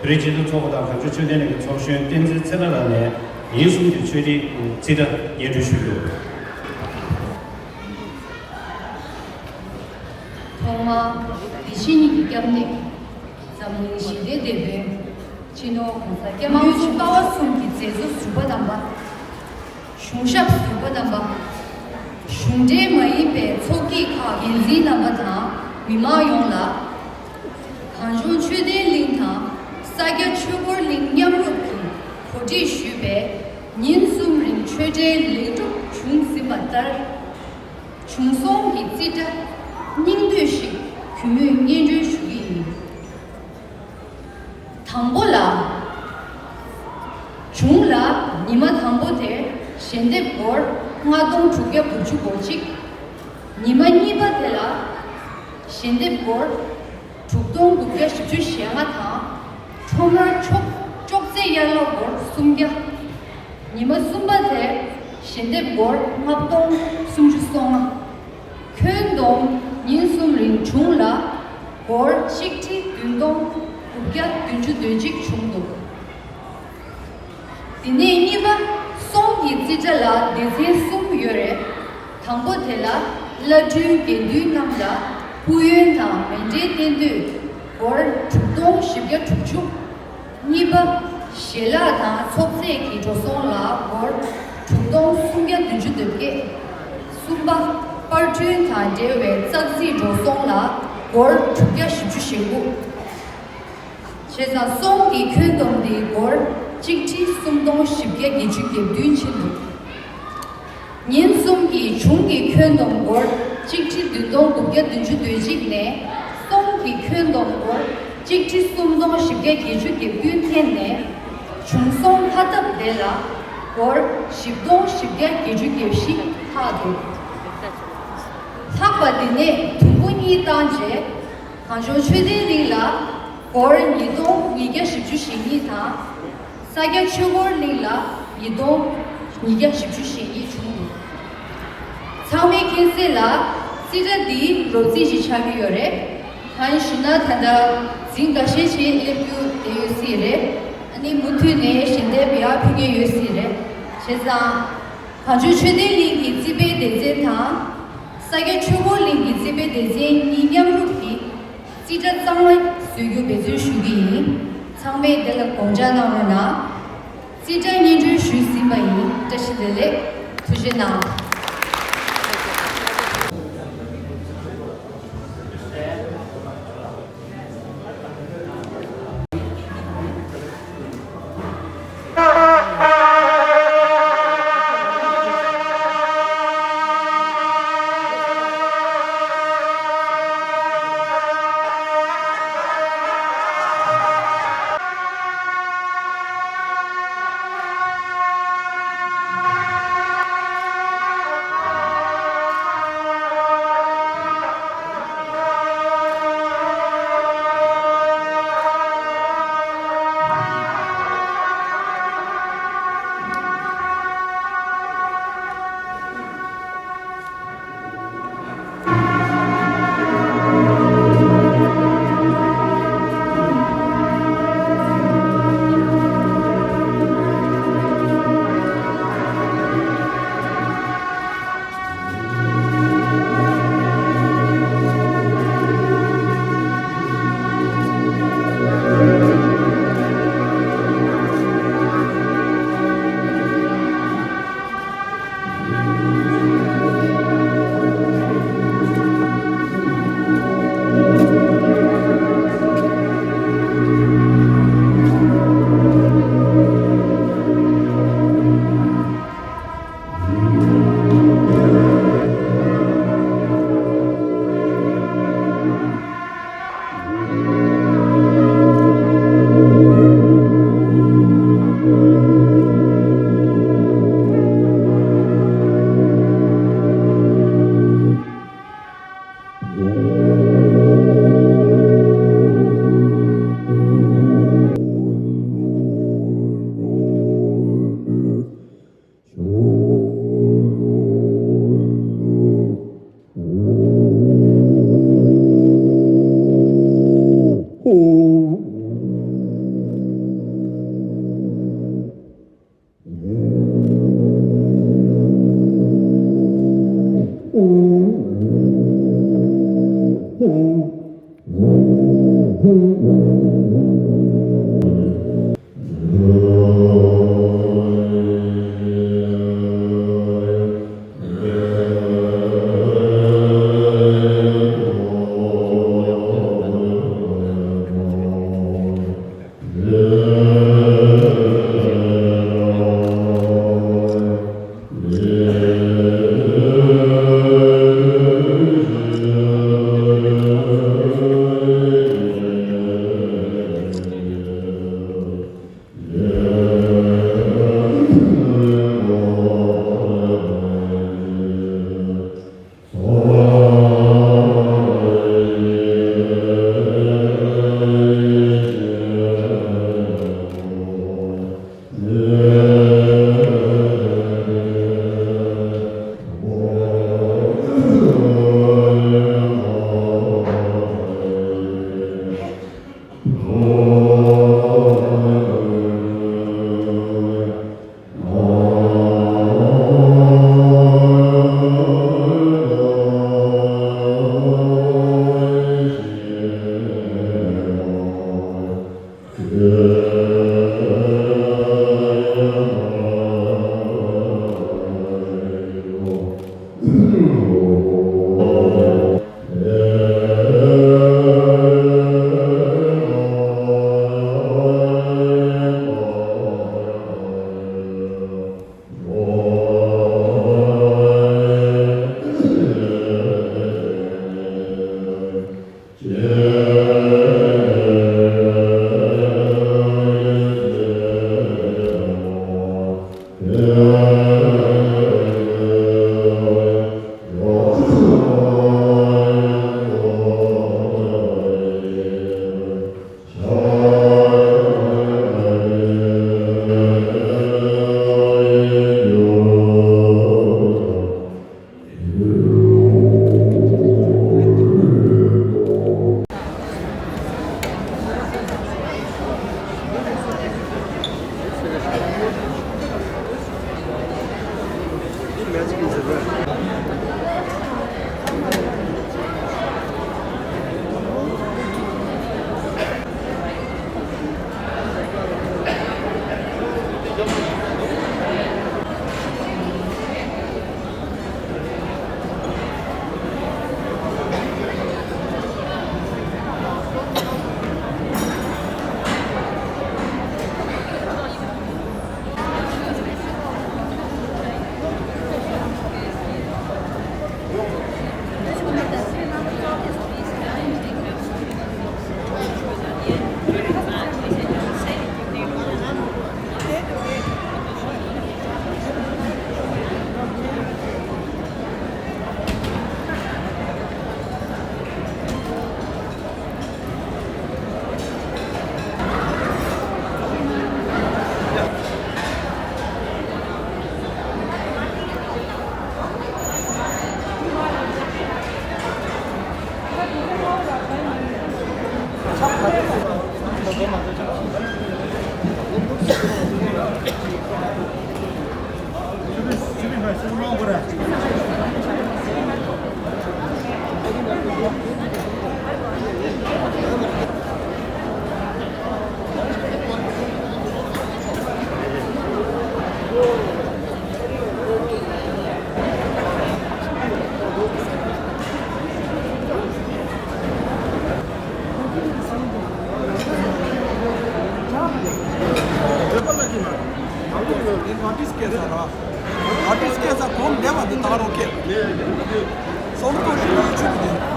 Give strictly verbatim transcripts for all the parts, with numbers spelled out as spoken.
བོད་རིགས་སྤྱི་མཐུན་ཚོགས་པ་དང་གངས་ལྗོངས་ཆོས་ལྡན་གླིང་གི་ཚོགས་གཞོན་བསྟན་འཛིན་ཚེ་རིང་ལགས་ནས་ཉིན་གསུམ་གྱི་ཆོས་རིག་རྩིས་ཁྲ་སྙན་སྒྲོན་ཞུས་ཡོད། ཐོག་མར་དེ་ཕྱི་གཉིས་ཀྱི་སྐྱབས་གནས། འཛམ་གླིང་ཞི་བདེའི་དེད་དཔོན། སྤྱི་ནོར་༸གོང་ས་༸སྐྱབས་མགོན་ཆེན་པོ་པ་ཕ་གསུམ་གྱི་མཛད་གཙོ་ཟུར་པ་རྣམ་པ། གཞུང་ཞབས་ཟུར་པ་རྣམ་པ། གཞུང་འབྲེལ་མ་ཡིན་པའི་ཚོགས་སྐྱིད་ཁག་འགན་འཛིན་རྣམ་པ་དང་མི་མང་ཡོངས་ལ། གངས་ལྗོངས་ཆོས་ལྡན་གླིང་དང་ས་སྐྱ་ཆོས་འཁོར་གླིང་མཉམ་རུབ་ཀྱིས་གོ་སྒྲིག་ཞུས་པའི་ཉིན་གསུམ་རིང་ཆོས་འབྲེལ་ལེགས་གྲུབ་བྱུང་ཟིན་པ་ལྟར། བྱུང་སོང་གི་རྩིས་ཁྲ་སྙིང་བསྡུས་ཤིག་གུས་མོས་སྙན་སྒྲོན་ཞུ་གི་ཡིན། དང་པོ་ལ། བྱུང་ལ་ཉི་མ་དང་པོ་དེར་ཞལ་འདེབས་སྒོར་ལྔ་སྟོང་དྲུག་བརྒྱ་དགུ་བཅུ་གོ་གཅིག་ཉི་མ་གཉིས་པ་དེ་ལ་ཞལ་འདེབས་སྒོར་དྲུག་སྟོང་དགུ་བརྒྱ་བཞི་བཅུ་ཞེ་ལྔ་དང་། ཁྲོམ་ར་ཅོག་ཅོག་ཙེ་གཡར་ལ་སྒོར་སུམ་བརྒྱ། ཉི་མ་གསུམ་པ་དེར་ཞལ་འདེབས་སྒོར་ལྔ་སྟོང་སུམ་ཅུ་སོ་ལྔ། ཁྱོན་བསྡོམས་ཉིན་གསུམ་རིང་བྱུང་ལ་སྒོར་གཅིག་ཁྲི་བདུན་སྟོང་དགུ་བརྒྱ་བདུན་ཅུ་དོན་གཅིག་བྱུང་འདུག་དེ་ནས་གཉིས་པ་སོང་གི་རྩིས་ཁྲ་ལ་སྡེ་ཚན་གསུམ་ཡོད་རེད། དང་པོ་དེ་ལ་བླ་སྤྲུལ་དགེ་འདུན་རྣམས་ལ་སྐུ་ཡོན་དང་མཎྜལ་རྟེན་མདོས་སྒོར་དྲུག་སྟོང་བཞི་བརྒྱ་དྲུག་ཅུ། གཉིས་པ། ཞལ་ལག་དང་ཚོགས་རྫས་ཀྱི་འགྲོ་སོང་ལ་སྒོར་དྲུག་སྟོང་སུམ་བརྒྱ་བདུན་ཅུ་དོན་བརྒྱད། གསུམ་པ། པར་སྐྲུན་དང་འབྲེལ་བའི་ཙག་རྫིའི་འགྲོ་སོང་ལ་སྒོར་དྲུག་བརྒྱ་བཞི་བཅུ་ཞེ་དགུ། བྱས་ཙང་སོང་གི་ཁྱོན་བསྡོམས་དེ་སྒོར་གཅིག་ཁྲི་སུམ་སྟོང་བཞི་བརྒྱ་བརྒྱད་ཅུ་གྱ་བདུན་ཕྱིན་འདུག་ཉིན་གསུམ་གྱི་བྱུང་གི་ཁྱོན་བསྡོམས་སྒོར་གཅིག་ཁྲི་བདུན་སྟོང་དགུ་བརྒྱ་བདུན་ཅུ་དོན་གཅིག་ནས། སོང་གི་ཁྱོན་བསྡོམས་སྒོར་གཅིག་ཁྲི་སུམ་སྟོང་བཞི་བརྒྱ་བརྒྱད་ཅུ་གྱ་བདུན་ཐེན་ནས། བྱུང་སོང་ལྷག་ཐབས་དེ་ལ་སྒོར་བཞི་སྟོང་བཞི་བརྒྱ་བརྒྱད་ཅུ་གྱ་བཞི་ལྷག་འདུག་ལྷག་པ་དེ་ནས་དུམ་བུ་གཉིས་བཏང་རྗེས། གངས་ལྗོངས་ཆོས་ལྡན་གླིང་ལ་སྒོར་ཉིས་སྟོང་ཉིས་བརྒྱ་བཞི་བཅུ་ཞེ་གཉིས་དང་། ས་སྐྱ་ཆོས་འཁོར་གླིང་ལ་ཉིས་སྟོང་ཉིས་བརྒྱ་བཞི་བཅུ་ཞེ་གཉིས་བྱུང་འདུག་ཚང་མས་མཁྱེན་གསལ་ལ་རྩིས་ཁྲ་འདི་རོབ་རྩིས་ཤིག་ཆགས་ཀྱི་ཡོད་རེད། གང་ཡིན་ཞུ་ན་ད་ལྟ་འཛིན་འགའ་ཤས་ཤིག་སླེབས་རྒྱུ་དེ་ཡོད་སྲིད་རེད། ཨ་ནི་མུ་མཐུད་ནས་ཞལ་འདེབས་ཡར་ཕུལ་མཁན་ཡོད་སྲིད་རེད། བྱས་ཙང་། གངས་ལྗོངས་ཆོས་ལྡན་གླིང་གི་རྩིས་པའི་སྡེ་ཚན་དང་། ས་སྐྱ་ཆོས་འཁོར་གླིང་གི་རྩིས་པའི་སྡེ་ཚན་གཉིས་མཉམ་རུབ་ཀྱིས་རྩིས་ཁྲ་གཙང་མ་བཟོ་རྒྱུ་འབད་བརྩོན་ཞུ་གི་ཡིན། ཚང་མས་དེ་ལ་དགོངས་འཇགས་གནང་རོགས་གནང་། རྩིས་ཁྲ་སྙན་སྒྲོན་ཞུས་ཟིན་པ་ཡིན། བཀྲ་ཤིས་བདེ་ལེགས། ཐུགས་རྗེ་གནང་། ཨར་ཊི་སི་སྐད་ས་ར། ཨར་ཊི་སི་སྐད་ས་གོང་འདེབས་པ་འདི་དག་རོ་ཁེ། སོང་ཏོ་ཞིག་ཡོད་ཆུག་གི།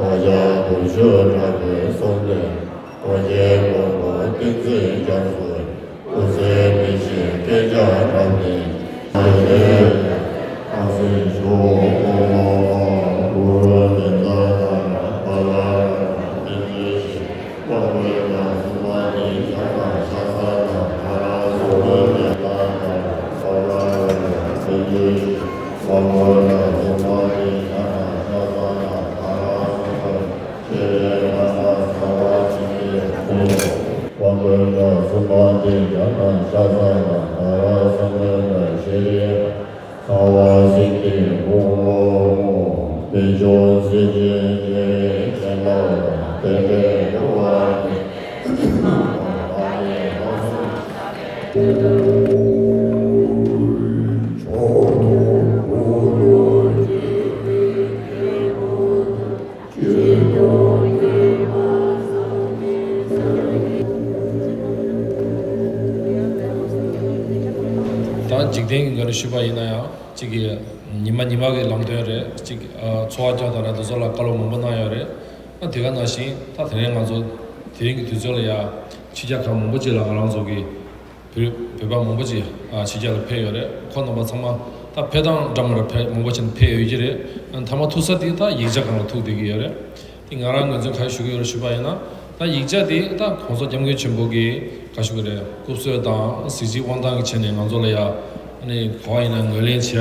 ཕྱག་རྒྱ་བུ་ཆུ་བྲག་པའི་གསུང་ལས། ཨོ་རྒྱན་མགོན་པོ་ཏིང་འཛིན་རྒྱ་མཚོ། སྐུ་ཚེ་མི་ཤིགས་སྐད་ཆ་བཀྲམ་ནས། ཨ་ནི་ཨ་སྲས་ཇོ་བོ་གུ་རུ་ལེན་ད་དང་། པ་ལ་ར་དང་ཏིང་འཛིན་ཞིག་དབང་པོའི་ནང་སུམ་པ་ནི་ཇ་དང་ཤ་ཟ་དང་། ང་རང་སུམ་པའི་ནས་ད་དང་། པ་ལ་ར་དང་ཏིང་འཛིན་ཞིག་དབང་པོའི་ནང་སུམ་པ་ནི་ཇ་དང་ཤ་ཟ་དང་། ང་རང་སུམ་པའི་ཤེས་རིག་རྣམ་པར་གསལ་བ་ཞིག་སྟེ། དབང་པོའི་ནང་སུམ་པ་ནི་ཇ་དང་ཤ་ཟ་དང་། ང་རང་སུམ་པའི་ནང་ཤེས་རིག་གསལ་བ་ཞིག་སྟེ། ཨོ་ཧོ། དཔལ་འབྱོར་མཛེས་བརྗིད་ཀྱི་སྤྱན་ལྔ་དང་། རྟེན་འབྲེལ་འགྲོ་བ་ནི། ད་འཇིག་རྟེན་གྱི་ངོས་ནས་ཞུས་པ་ཡིན་ན་ཡང་། གཅིག་གིས་ཉི་མ་ཉི་མ་གི་ལམ་སྟོན་རེད། གཅིག་ཨ་འཚོ་བ་སྐྱོང་སྟངས་རེད། དེ་ཚོ་ལ་བཀའ་སློབ་མང་པོ་གནང་ཡོད་རེད། ཨ་དེ་ག་ནང་བཞིན་ད་དེ་རིང་ང་ཚོ་དེ་རིང་གི་དུས་ཚོད་ལ་ཡ་ཕྱི་རྒྱལ་ཁག་མང་པོ་ཅིག་ལ་ང་རང་ཚོ་གི་བོད་བོད་པ་མང་པོ་ཅིག་ཨ་ཕྱི་རྒྱལ་ལ་ཕེབས་ཡོད་རེད། ཁོང་རྣམ་པ་ཚང་མ་ད་ཕེབས་སྟངས་འདྲ་མི་འདྲ་ཕེབས་མང་པོ་ཅིག་ཕེབས་ཡོད་ཀྱི་རེད། ཨ་མཐའ་མ་ཐུག་ས་དེ་ད་ཡིག་ཆ་སྒང་ལ་ཐུག་བསྡད་ཀྱི་ཡོད་རེད། དེ་ང་རང་ངོས་འཛིན་ག་རེ་ཞུ་གི་ཡོད་རེད་ཞུས་པ་ཡིན་ན། ད་ཡིག་ཆ་དེ་ད་གོང་ས་སྐྱབས་མགོན་ཆེན་པོ་གིས་ག་ཞུ་གི་རེད། སྐུ་གསོལ་དང་གཟི་བརྗིད་དབང་ཐང་གི་ཆེད་ནས་ང་ཚོ་ལ་ཡ། ཨ་ནི་ག་བ་ཡིན་ན་ངོས་ལེན་བྱེད་ཡ་དང་།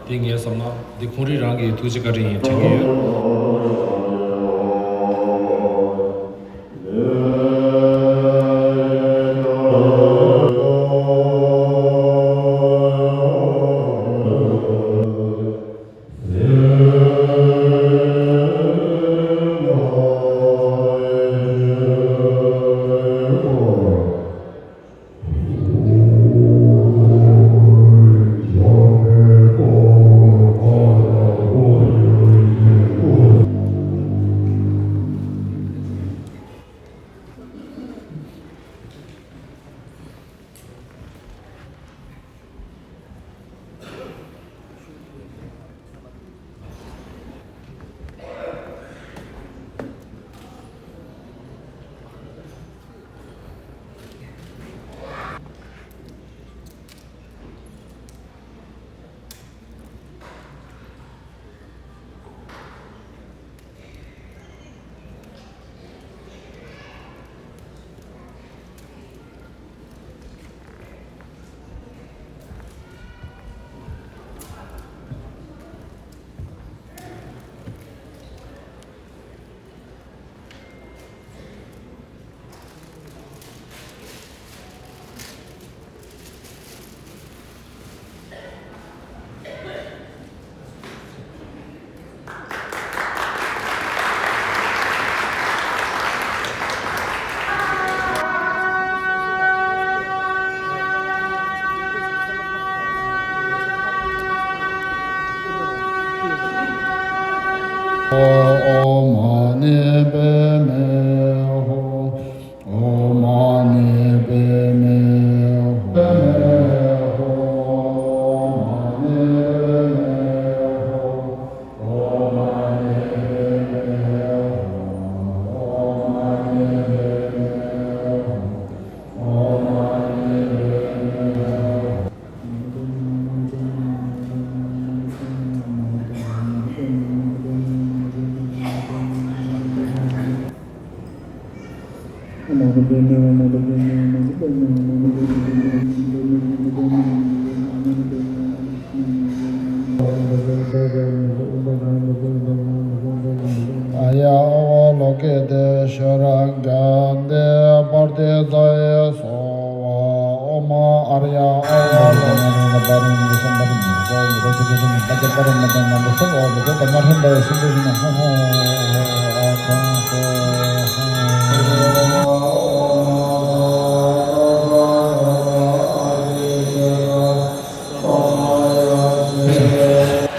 དེ་ངས་བསམ་ན་དེ་ཁོང་རང་རང་གི་ཐུགས་རྗེ་བཀའ་དྲིན་ཡིན་དྲན་གྱི་ཡོད། ཨོཾ་མ་ཎི་པདྨེ་ཧཱུྃ། ཨོཾ་མ་ཎི་པདྨེ་ཧཱུྃ། ཨོཾ་མ་ཎི་པདྨེ་ཧཱུྃ། ཨོཾ་མ་ཎི་པདྨེ་ཧཱུྃ། ཨོཾ་མ་ཎི་པདྨེ་ཧཱུྃ། ཨོཾ་མ་ཎི་པདྨེ་ཧཱུྃ། ཨཱརྱ་ཨ་ཝ་ལོ་ཀི་ཏེ་ཤྭ་ར་ག་ནི་པར་ཏི་ཙ་ཡེ་སྭཱ་ཧཱ། ཨོཾ་ཨཱརྱ་ཨ་ཝ་ལོ།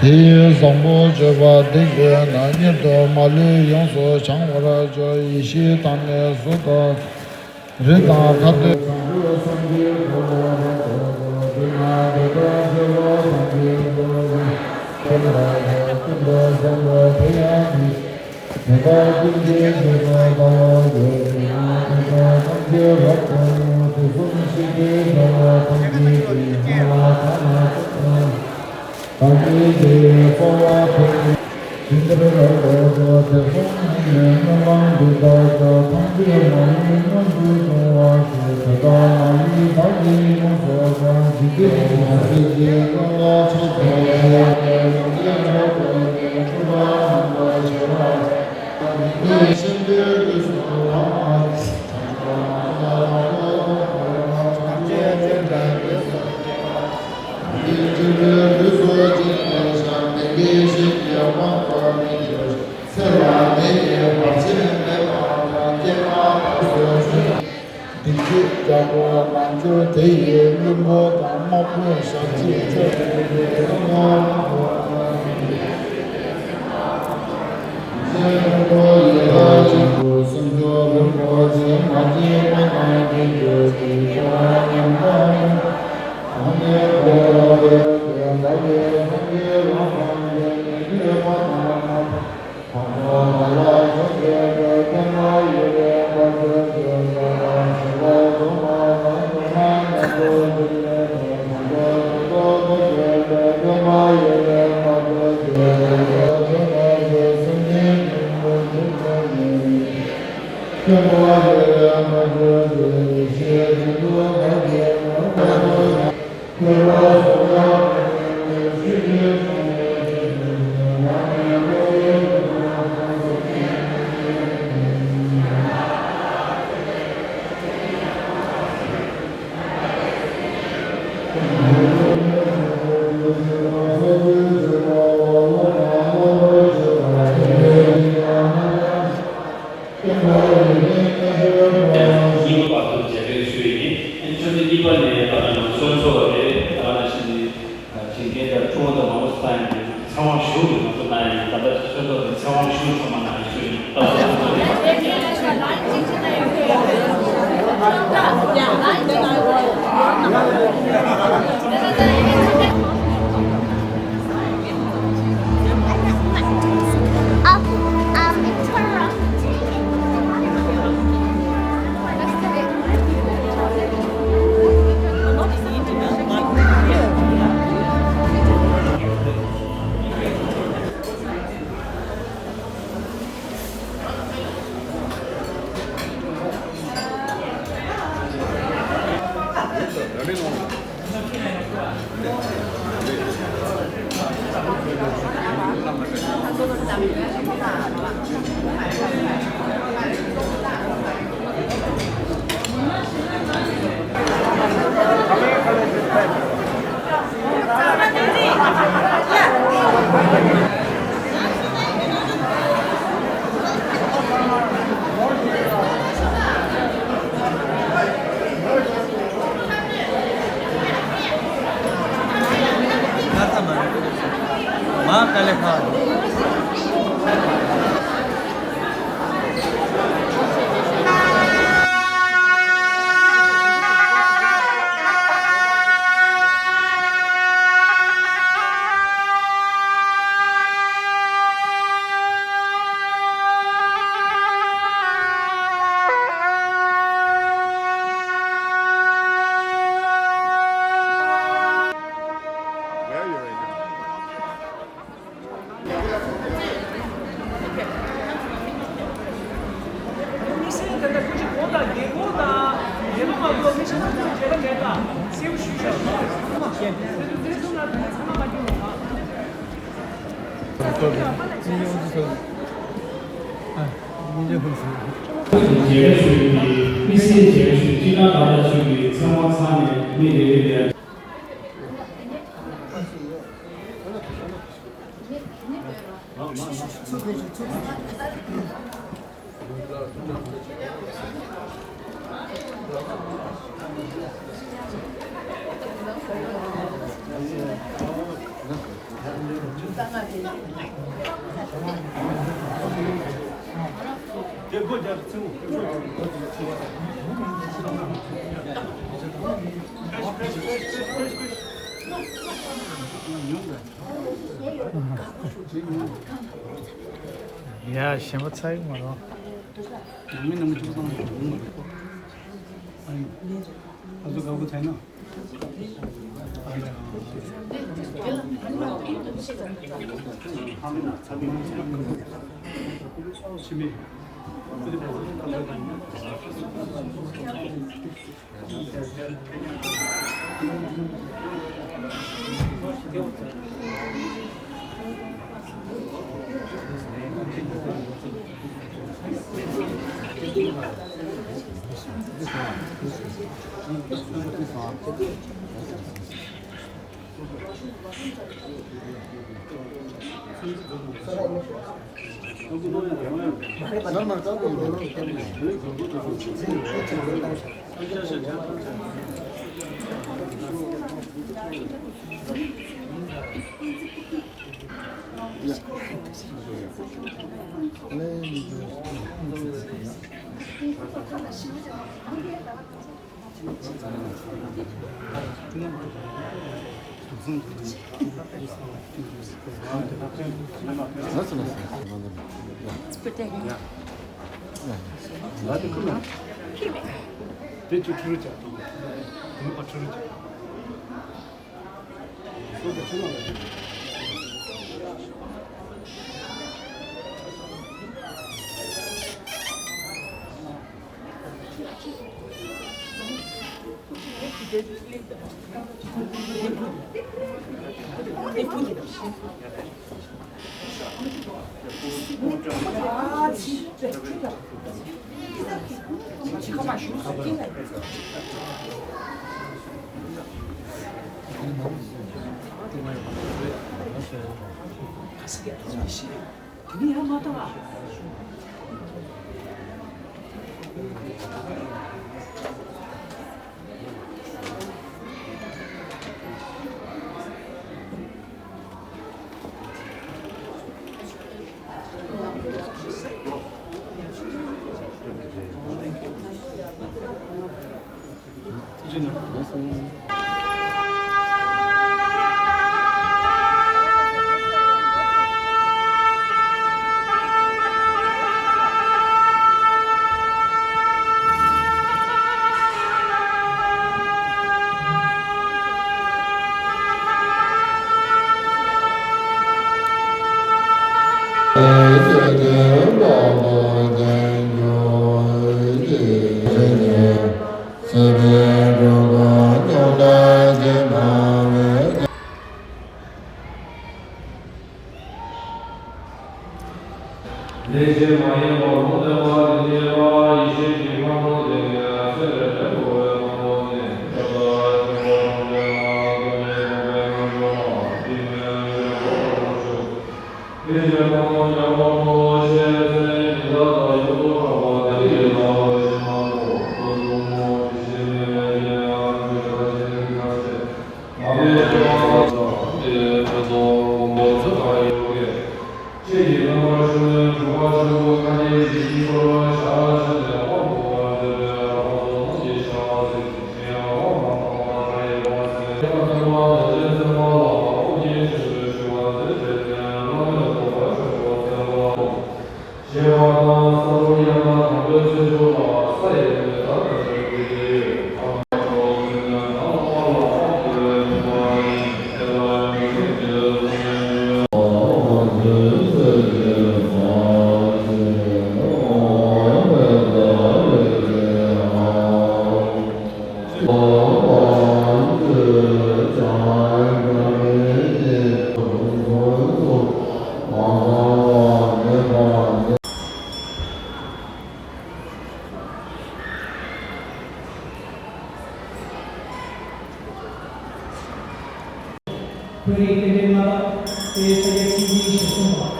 དེ་ཡི་བཟང་པོ་སྤྱོད་པ་འདི་གིས་ན་མྱུར་དུ་མ་ལུས་ཡོངས་སུ་བྱང་བར་གྱུར། ཡེ་ཤེས་དང་ནི་གཟུགས་དང་། རིགས་དང་ཁ་ཏོན། དེ་ལྟར་ཀུན་གྱི་རྗེས་སུ་བདག་སློབ་དགེ་སློང་དེ་དག་ཐམས་ཅད་རབ་ཏུ་དུས་གསུམ་ཞི་བདེའི་རྒྱལ་བ་ཐམས་ཅད་ཀྱི་ངང་ལ་ཐ་མ་ཐ་མ་བདག་གིས་དེ་ཡི་གསོལ་བ་ཐོབ། ཇི་ལྟར་རབ་ཏུ་དུས་གསུམ་ཞི་བའི་སྨོན་ལམ་འདི་དག་ཀྱང་ཐམས་ཅད་མ་ལུས་མངོན་དུ་བྱུང་བར་ཤོག་དེ་ལྟར་མ་ལུས་བདག་གིས་ཡོངས་སུ་བཟུང་། འཇིག་རྟེན་གྱི་སྲིད་ཞིའི་ཀུན་ལ་ཕྱག་འཚལ་ཞིང་། ཡོན་ཏན་གྲགས་པའི་སྤྲུལ་པ་རྣམ་པར་ཤེས་པ། ཡེ་ཤེས་ཀྱི་ལུས་སུ་ལག་ན། བདེ་སྐྱིད་རྒྱལ་པོ་མ་གྱུར་དེ་ཡི་བློན་པོ་དང་དམག་དཔོན་ཞབས་ཕྱི་ཕྱོགས་བཅུ་པའི་སྲུང་མ། གཉིས་པ་བར་དུ་རྒྱ་སྐད་ཞུ་ཡི་ཡིན། ཨེ་ཆོས་སྡེ་གཉིས་པ་ནས་ད་ལྟ་ང་ཚོའི་ཚོགས་རེད། ད་ནང་བཞིན་བྱེད་མཁན་དང་ཁྲོ་བོ་དང་མང་པོ་ཞིག་ལྟ་ཡིན་ཚེ་དབང་ཞུ་ཡིན་ང་ཚོ་ལྟ་ཡིན། ད་ལྟ་ཆོས་ཚོགས་དེ་ཚེ་དབང་ཞུ་ཚང་མ་ནང་ཞུ་ཡིན། ད་ལྟ་ཚོགས་ཚོགས་རེད། ཡ་ཞེན་པ་ཚ་ཡི་མ་རེད། ནང་མི་ནང་མི་ཚོ་ཚང་མ་ཡོང་མ་རེད། ཨ་ནི་ཨ་ཚོ་དགའ་པོ་ཚ་ན། བོད་རིགས་རྟེན་འབྲེལ་མངའ་བདག་དེའི་ས་སྐྱ་སྲིད་འཛིན་ཞེས་གསུངས་པ།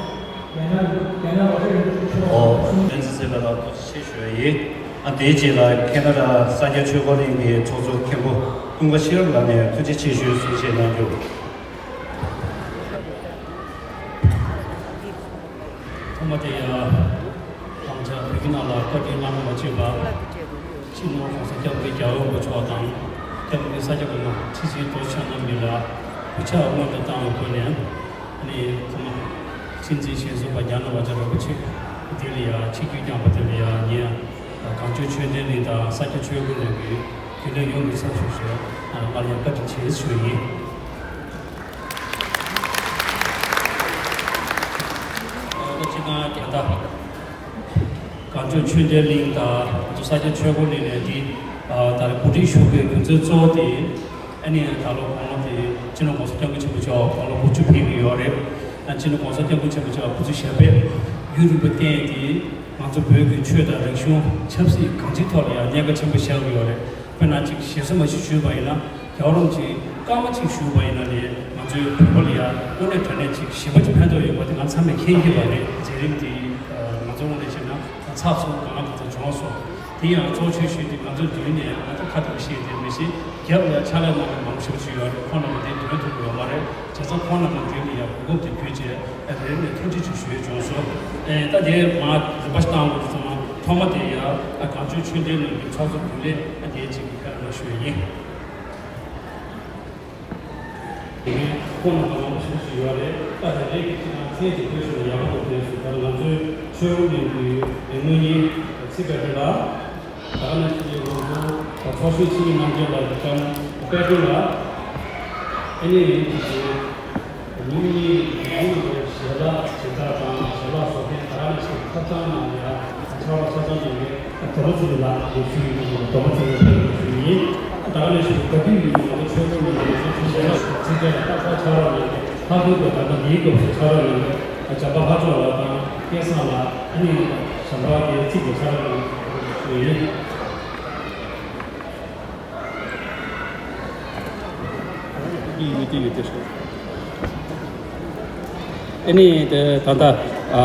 རྒྱ་ནག་རྒྱ་ནག་རོགས་རེས་རིག་གཞུང་ཆོས་ཚོགས་གསུམ། བསྟན་འཛིན་ཟེར་བ་ལ་ཐུགས་རྗེ་ཆེ་ཞུ་བ་ཡིན། ཨ་དེའི་རྗེས་ལ་ཁེ་ན་ཌ་ས་སྐྱ་ཆོས་འཁོར་གླིང་གི་ཚོགས་གཙོ་མཁན་པོ་ཀུན་དགའ་ཤེས་རབ་ལགས་ནས་ཐུགས་རྗེ་ཆེ་ཞུའི་གསུང་བཤད་གནང་རྒྱུ། ཐོག་མ་དེ་ཡང་། དམ་བཅའ་བོད་ཀྱི་ནང་ལ་བཀའ་དྲིན་བླ་ན་མ་མཆིས་པ། སྤྱི་ནོར་༸གོང་ས་༸སྐྱབས་མགོན་རྒྱལ་བ་རིན་པོ་ཆེ་མཆོག་དང་། སྐྱབས་མགོན་ས་སྐྱ་པདྨ་ཁྲི་ཆེན་རྡོ་རྗེ་འཆང་རྣམ་གཉིས་ལ་གུས་ཕྱག་སྔོན་དུ་བཏང་བའི་སྒོ་ནས། ཨ་ནི་ཐོག་མ་ ཁྲི་འཛིན་ཞལ་གསུམ་པ་ཛྙཱ་ན་བཛྲ་རིན་པོ་ཆེ་དེ་ལ་ཡང་ཆིབས་བསྒྱུར་བསྐྱངས་པ་དེ་ལ་ཡང་ངས་གངས་ལྗོངས་ཆོས་ལྡན་གླིང་དང་ས་སྐྱ་ཆོས་སྒོ་ནས་ཀྱི་རྒྱུན་ལས་ཡོངས་ཀྱི་ཚབ་ཞུས་ཞུ་སླར་ཡང་བཀའ་དྲིན་ཆེ་ཞུ་ཡིན། ད་ཅི་ན་ད་ལྟ། གངས་ལྗོངས་ཆོས་ལྡན་གླིང་དང་ང་ཚོ་ས་སྐྱ་ཆོས་སྒོ་གླིང་ནས་འདི་ད་རེས་གོ་སྒྲིག་ཞུ་དགོས་རྒྱུ་མཚན་གཙོ་བོ་དེ་ཨ་ནི་ད་ལོ་དགུང་ལོ་དེ་སྤྱི་ནོར་༸གོང་ས་༸སྐྱབས་མགོན་ཆེན་པོ་མཆོག་དགུང་ལོ་དགུ་བཅུ་ཕེབས་ཀྱི་ཡོད་རེད། སྤྱི་ནོར་༸གོང་ས་༸སྐྱབས་མགོན་ཆེན་པོ་མཆོག་སྐུ་ཚེ་ཞབས་པད་ཡུན་རིང་པོ་བརྟན་ཏེ་ང་ཚོ་བོད་ཀྱི་ཆོས་དང་རིག་གཞུང་ཆབ་སྲིད་གང་ཅིའི་ཐོག་ལ་ཡང་གནད་འགག་ཆེན་པོ་བཞག་ཡོད་རེད། དཔེར་ན་ཅིག་ཞེ་ས་མ་ཞིག་ཞུས་པ་ཡིན་ན། རྒྱལ་བ་རིན་པོ་ཆེས་བཀའ་མ་ཅིག་ཞུས་པ་ཡིན་ན་ནི་ང་ཚོའི་བོད་པ་ལ་ཡང་དངོས་གནས་དྲང་གནས་ཅིག་ཞེ་པོ་ཅིག་ཕན་ཐོགས་ཡོད་པ་དེ་ང་ཚང་མས་མཁྱེན་གྱི་ཡོད་རེད། མཛད་རིམ་དེ་ང་ཚོ་དངོས་གནས་བྱས་ན་ཚགས་ཚུད་གང་ལ་གང་འཚམ་བྱུང་སོང་། དེ་ཡང་གཙོ་ཆེ་ཤོས་དེ་ང་ཚོ་མདུན་ནས་ང་ཚོ་ཁ་ཐུག་བཤད་དེ་མི་ཤེས། རྒྱབ་ལ་ཕྱག་ལས་གནང་བ་མང་པོ་ཞེ་པོ་ཅིག་ཡོད་རེད། ཁོང་རྣམ་པ་དེ་འདོན་ཐུབ་ཀྱི་ཡོད་མ་རེད། བྱས་ཙང་ཁོང་རྣམ་པ་མདུན་ལ་ཡང་གོ་སྐབས་དེ་བརྒྱུད་བྱས། རེ་རེ་ནས་ཐུགས་རྗེ་ཆེ་ཞུ་ཡས་བྱུང་སོང་། ཨེ་ད་དེ་མ་རིམ་པ་བཏང་དགོས་དུས་ཙམ་ཐོག་མ་དེ་ཡང་གངས་ལྗོངས་ཆོས་ལྡན་གླིང་གི་ཚོགས་གཙོ་རྒྱུན་ལས་ཨ་དེ་གཅིག་གི་ཁ་ལ་ཞུ་ཡས་ཡིན། དེ་ནས་ཁོང་རྣམ་པ་མང་པོ་ཞིག་ཞིག་ཡོད་རེད། ད་དེ་རེད་ཀྱི་ཁྱེད་རང་མཚན་གཅིག་བཀོད་ཞུ་ན་ཡག་པོ་འདུག་དེ་སུ་ད་ང་ཚོའི་ཆོས་ལུགས་གླིང་གི་དངུལ་གཉེར་ཚེ་དཔལ་སྒྲོན་ལགས། ད་ནས་ཀྱི་ང་ཚོ་ཚོགས་ཞུགས་ཆེད་མངགས་མཁན་ལ་ཀྱང་དཔལ་སྒྲོན་ལགས། ཨ་ནི་ཡིན་གྱི་ཉིན་གཉིས་ཉིན་གཉིས་ཞལ་ལག་སྦྱིན་བདག་དང་ཞལ་ལག་བཟོ་མཁན་ད་ནས་ཀྱི་ཐབ་ཚང་ནང་ལ་ཕྱག་རོགས་ཆ་ཚང་གནང་མཁན་སྒྲོལ་མ་ཚེ་རིང་ལགས་ཀྱི་ཞུ་ཡིན། སྒྲོལ་མ་ཚེ་རིང་ལགས་ཀྱི་ཞུ་ཡིན། ད་ནས་ཀྱི་ད་དུས་ཡིན་ང་ཚོ་ཆོས་ལུགས་ནང་ལ་ཞལ་ལག་ཚིག་ཕྲད་ལ་ཏག་ཏག་ཕྱག་རོགས་གནང་མཁན་ལྷག་དོན་དུ་ད་ལྟ་འདིའི་སྐབས་སུ་ཕྱག་རོགས་གནང་མཁན་བྱམས་པ་ལྷ་མཆོག་ལགས་དང་སྐལ་བཟང་ལགས། ཨ་ནི་ཞབས་དྲུང་གི་ཚིག་གི་ཕྱག་རོགས་གནང་ཞུ་ཡིན། ཡོད་དེ་ཡོད་དེ་ཤོག་ཨ་ནི་དེ་ད་ལྟ་ཨ་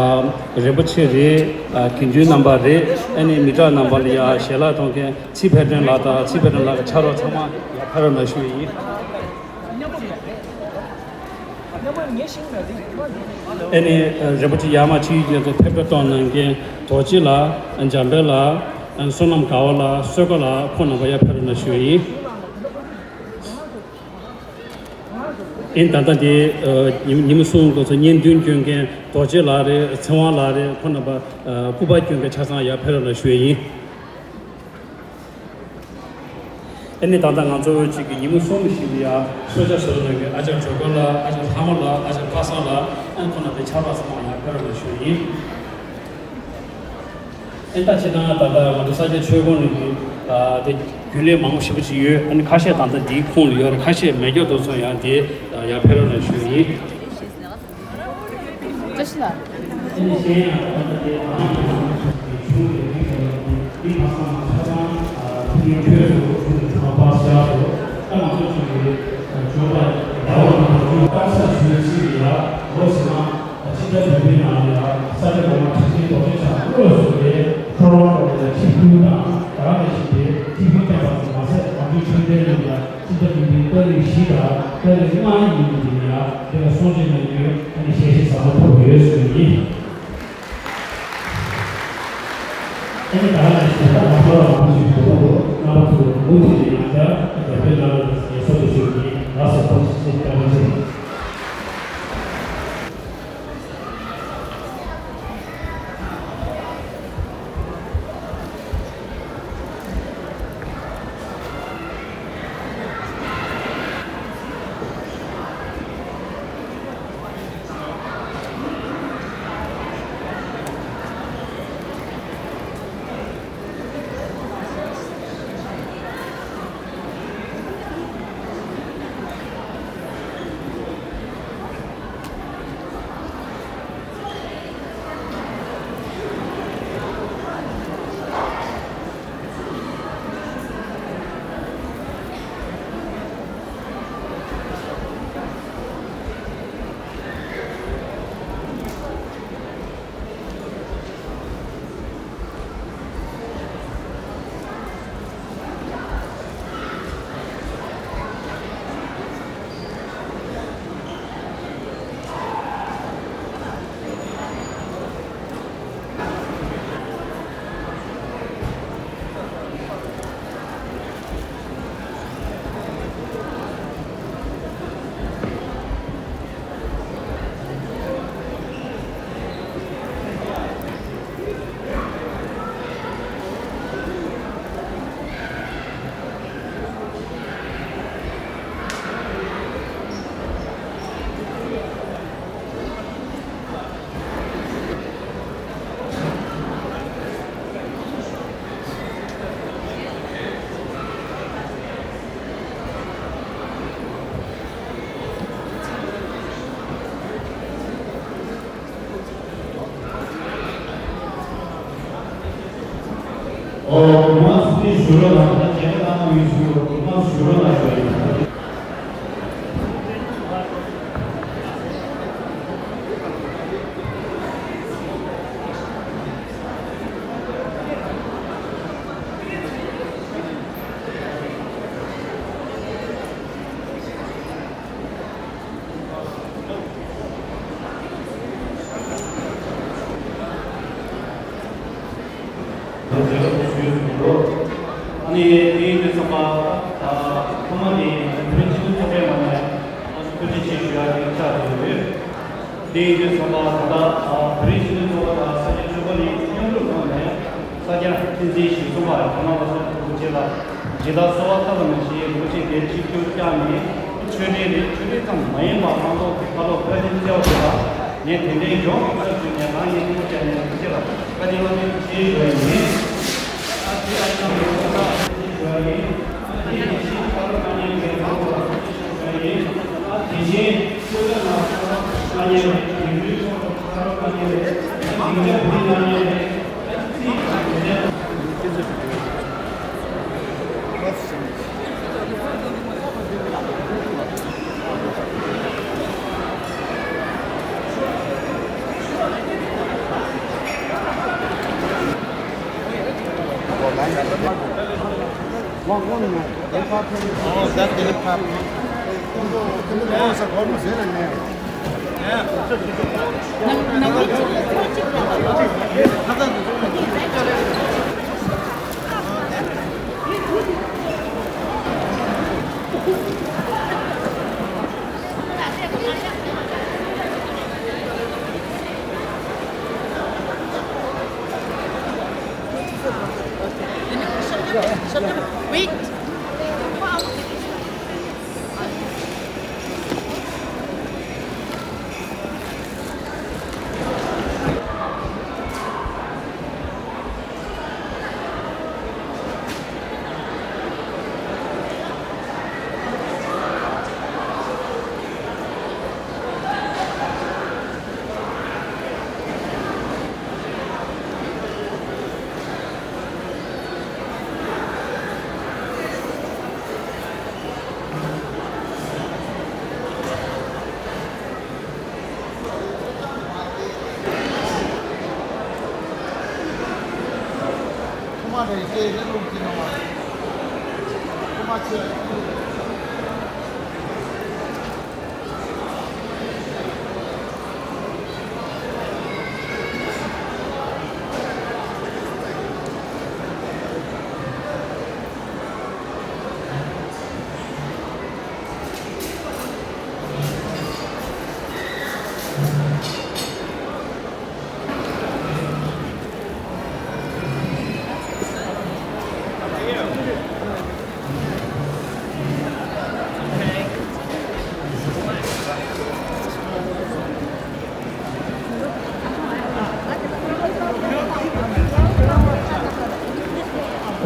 རིན་པོ་ཆེ་རེད། ཨ་དགེ་འདུན་རྣམ་པ་རེད། ཨ་ནི་མི་དྲག་རྣམ་པ་ལ་ཡ་ཞལ་ལག་གཏོང་མཁན་ཚེ་དཔལ་སྒྲོན་ལགས་དང་ཚེ་དཔལ་སྒྲོན་ལགས་ཀྱི་ཕྱག་རོགས་ཚང་མ་ཡ་ཕེབས་རོགས་གནང་ཞུ་ཡིན། ཨ་ནི་རིན་པོ་ཆེ་ཡར་མར་ཆིབས་བསྒྱུར་དུ་ཕེབས་བསུ་གཏོང་གནང་མཁན་རྡོ་རྗེ་ལགས། འཇམ་དཔལ་ལགས། བསོད་ནམས་དགའ་བ་ལགས། བསོད་དགའ་ལགས། ཁོང་རྣམ་པ་ཡར་ཕེབས་རོགས་གནང་ཞུ་ཡིན། ཨིན་ད་ལྟ་དེ་ཉིན་ཉིན་མོ་གསུམ་འགོ་ཚོ་སྙན་ཐུང་སྐྱོན་མཁན་རྡོ་རྗེ་ལགས་རེད། ཚེ་དབང་ལགས་རེད། ཁོང་རྣམ་པ་སྐུ་པར་སྐྱོན་མཁན་ཆ་ཚང་ཡར་ཕེབས་རོགས་གནང་ཞུ་ཡིན། ཨ་ནི་ད་ལྟ་ང་ཚོ་གཅིག་གི་ཉིན་མོ་གསུམ་བཞི་ལ་ཡ་གསོལ་ཇ་བཟོ་གནང་མཁན་ཨ་ཅག་གྲོས་དགའ་ལགས། ཨ་ཅག་ལྷ་མོ་ལགས། ཨ་ཅག་པ་སངས་ལགས། ཨ་ཁོང་རྣམ་པའི་ཕྱག་རོགས་ཚང་མ་ཡར་ཕེབས་རོགས་གནང་ཞུ་ཡིན། ཨ་ད་ཅི་ད་ད་ལྟ་ང་ཚོ་ས་སྐྱ་ཆོས་སྒོ་ནས་ཀྱི་དེ་རྒྱུན་ལས་མང་པོ་ཞེ་པོ་ཅིག་ཡོད། ཨ་ནི་ཁ་ཤས་ད་ལྟ་འདིའི་ཁོངས་ལ་ཡོད་རེད། ཁ་ཤས་མེད་རྒྱུ་དེ་ཚོ་ཡང་དེ་ཡར་ཕེབས་རོགས་གནང་ཞུ་ཡིན། བཀྲ་ཤིས་ལགས། སྤྱི་ཟླ་བདུན་པའི་ནང་ལ་ཡང་ས་སྐྱ་གོང་མ་ཁྲི་ཆེན་རྡོ་རྗེ་འཆང་དངོས་སུ་ལས་ཁྲོམ་རོགས་ཀྱི་ལས་ཁྱི་ཕུལ་དང་ད་ག་ནང་བཞིན་ཏེ་ཐིག་ཕུལ་བསྟན་པ་ཚོ་མ་ཟད་དགོངས་རྒྱུ་ཆོས་ལྡན་གླིང་ལ་སྤྱི་ཟླ་བདུན་པའི་ཏ་རིག་བཞི་དང་ཏ་རིག་ལྔ་ཡི་ཉིན་དེ་ཡང་དེ་ལ་གསུང་ཆོས་གནང་རྒྱུའི་ཨ་ནི་ཞལ་བཞེས་ཟབ་མོ་ཐོབ་ཡོད་ཟེར་ནས། ཨ་ནི་ད་ག་ནང་བཞིན་ད་ལྟ་ང་ཚོ་ལ་མང་པོ་ཞིག་འདུག་གོ་རྣམ་པ་ཚོ་མུ་མཐུད་ནས་ཡང་བསྐྱར་རྒྱབ་སྐྱོར་གནང་རོགས་ཞེས་སོགས་ཀྱི་ཞུ་རྒྱུ་ཡིན། ལགས་སོ། ཐུགས་རྗེ་ཆེ། བཀའ་དྲིན་ཆེ། ཞུ་རོགས་གནང་། ད་མཇལ་ཁ་གནང་གནང་ཡོད་ཞུ་རོགས་གནང་། ཞུ་རོགས་གནང་ཞུ་ཡིན། ཨ་ནི་དེ་ཡིན་དུས་ཙམ་པ། ཐོག་མ་ནས་བོད་རིགས་སྤྱི་མཐུན་ཚོགས་པའི་ངོས་ནས་ཐུགས་རྗེ་ཆེ་ཞུ་ཡག་ཅིག་ཆགས་བསྡད་ཡོད། དེ་ཡིན་དུས་ཙམ་པ་ད་ལྟ་བོད་རིགས་སྤྱི་མཐུན་ཚོགས་པ་དང་ས་སྐྱ་ཆོས་འཁོར་གླིང་མཉམ་རུབ་ངང་ནས་ས་སྐྱ་བསྟན་འཛིན་ཞིག་གསུངས་པ་ཁོ་ན་བ་སོགས་ཐུགས་རྗེ་ལ་ཇི་ལྟར་གསོལ་བ་བཏབ་པ་ནང་བཞིན་རིན་པོ་ཆེ་དེར་ཆིབས་བསྒྱུར་བསྐྱངས་ནས། ཆོས་འབྲེལ་རེད། ཆོས་འབྲེལ་ཙམ་མ་ཡིན་པར་ཁོང་ཚོ་གི་བཀའ་སློབ་བཀའ་དྲིན་བསྩལ་བ་དེ་ལ་ངས་དེ་འདྲའི་ཡོངས་ཀྱི་ཚབ་ཞུས་ནས་རང་ཉིད་སྙིང་པོ་བཅངས་ནས་ཐུགས་རྗེ་ལ་བཀའ་དྲིན་བླ་མེད་ཆེ་ཞུ་བ་ཡིན། ཨ་ཙི་ཨ་ཙི་ལ་ཐུགས་རྗེ་ཞུ་བ་ཡིན། ཨ་ཙི་དེ་བཞིན་ཁ་རོག་དཀའ་ངལ་མེད་པར་ཐུགས་རྗེ་ཞུ་བ་ཡིན། ཨ་དེ་བཞིན་ཆོས་ལ་ཁ་རོག་དཀའ་ངལ་མེད། དེ་བཞིན་ཁ་རོག་དཀའ་ངལ་མེད། ཨ་དེ་འདྲ་བུ་ལ་ངལ་མེད། ཨ་ཙི་དེ་འདྲ། Oh, that didn't happen. Wait.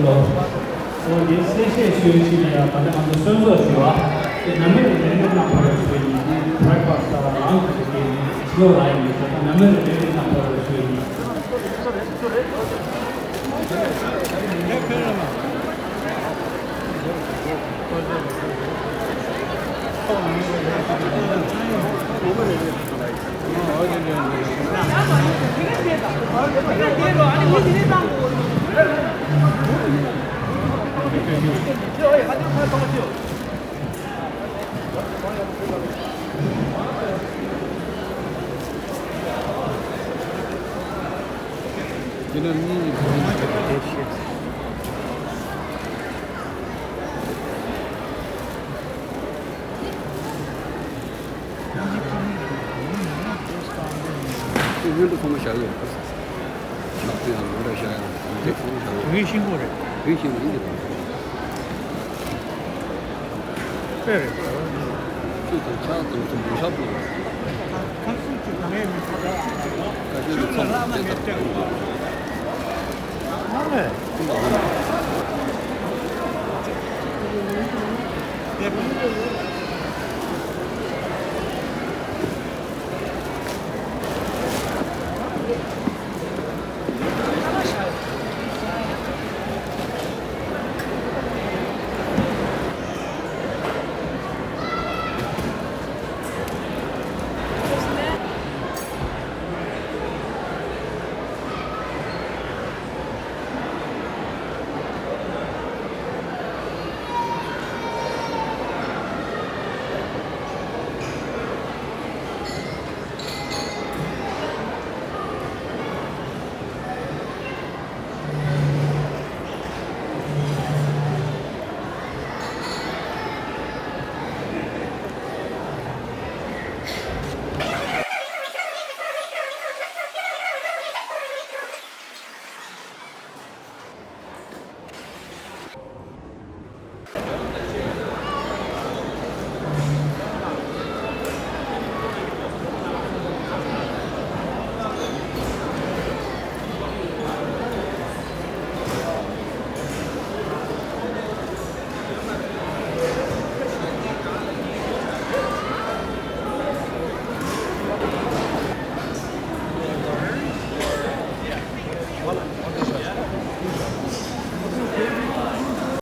Hello. So, འདི་གསལ་བཤད་ཞུ་ཡུལ་ཞིག་ལ་ཡང་ད་ལྟ་ང་ཚོ་གསོལ་ཚོགས་ཞུ་བ། དེ་ནམ་རྒྱུན་རེ་རེ་གནང་ཕོད་པ་ཞུ་ཡིན། འདི་breakfast་དང་lunch་དེ་གའི་slow་ལ་ཡིན། ད་ལྟ་ནམ་རྒྱུན་རེ་རེ་གནང་ཕོད་པ་ཞུ་ཡིན། འདི་ནི་གཉིས་ཡིན། འདི་ནི་བརྒྱད་ཅུ་གྱ་བཞི། སྔོན་དུ་ཚང་མ་བཞག་ཡོད། ནག་པོ་ཡང་ལོ་འདྲ་བཞག་ཡོད། འདི་ཚང་མ་བཞག་ཡོད། དེ་གའི་ཤིང་ཕོ་རེད། དེའི་ཤིང་ཡིན་གྱི་རེད། དཔེ་རེད། ཁྱོད་དང་ཕྱག་དང་དུ་མོ་ཤག་པོ་རེད། ཁམས་གསུམ་གྱི་ད་ངས་མི་ཚོགས་ཁ་ཤས་ཀྱི་ཚོགས་ལ་དེ་ལྟར་གཏོང་དགོས།